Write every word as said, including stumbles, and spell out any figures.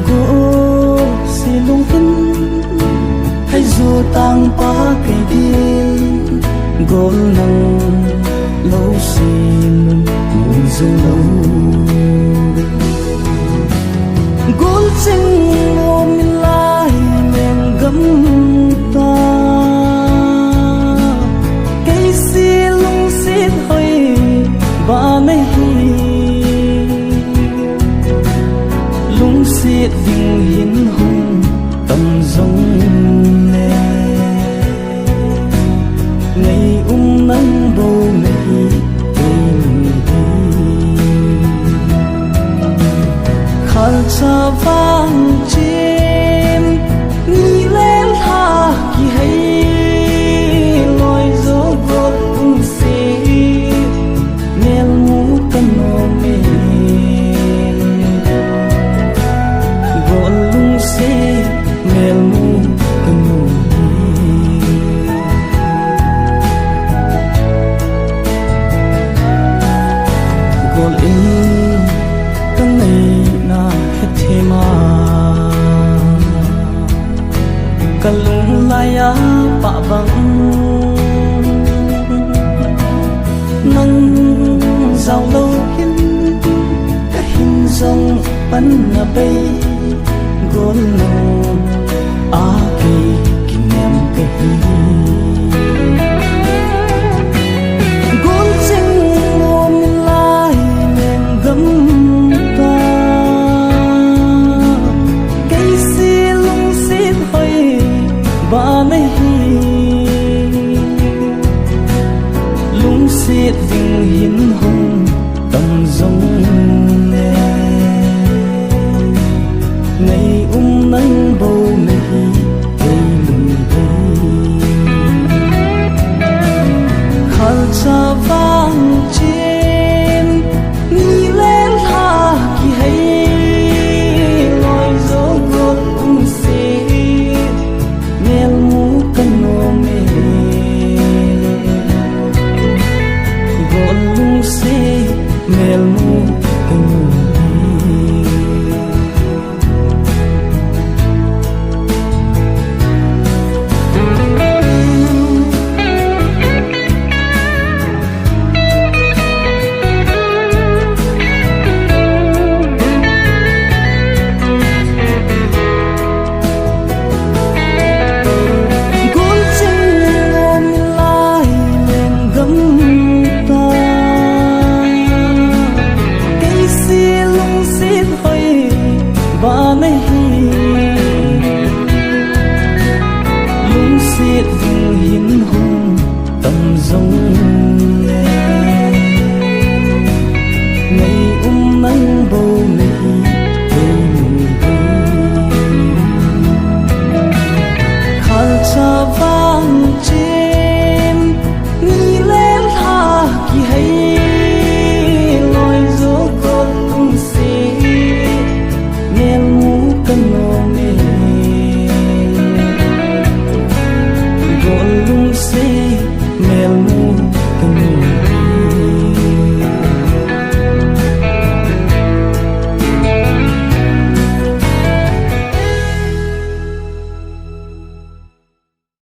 Go silung in, hai zo tang pa kei din, gol nang lo sin mun zo lo. Gol ching lo min lai leng gam ta, kei si lungsit hoi ba na hi. Lungset ding hin hung tam jong le, ngaium nang bou nahi kei hi. Khalcha vang chin, ni le lha kihei, loi zo gol lungset, melmu ka nom e. Gol lungset, melmu ka nom e. Gol in ka ngaina hethem a, ka lunglai a pah bang, nang jao lou hin ka hin jong pan na bei, gol nang a kei kinem ka hi. Gol ching lo min lai leng gam ta, kei si lungsit hoi ba na hi. Lungset ding hin hung tam jong le, ngaium nang bou nahi kei lung hi. Khalcha vang chin, ni le lha kihei, loi zo gol lungset, melmu ka nom e. Gol lungset, melmu ka nom e. Gol ching lo min lai leng gam ta, kei si lungsit hoi ba na hi.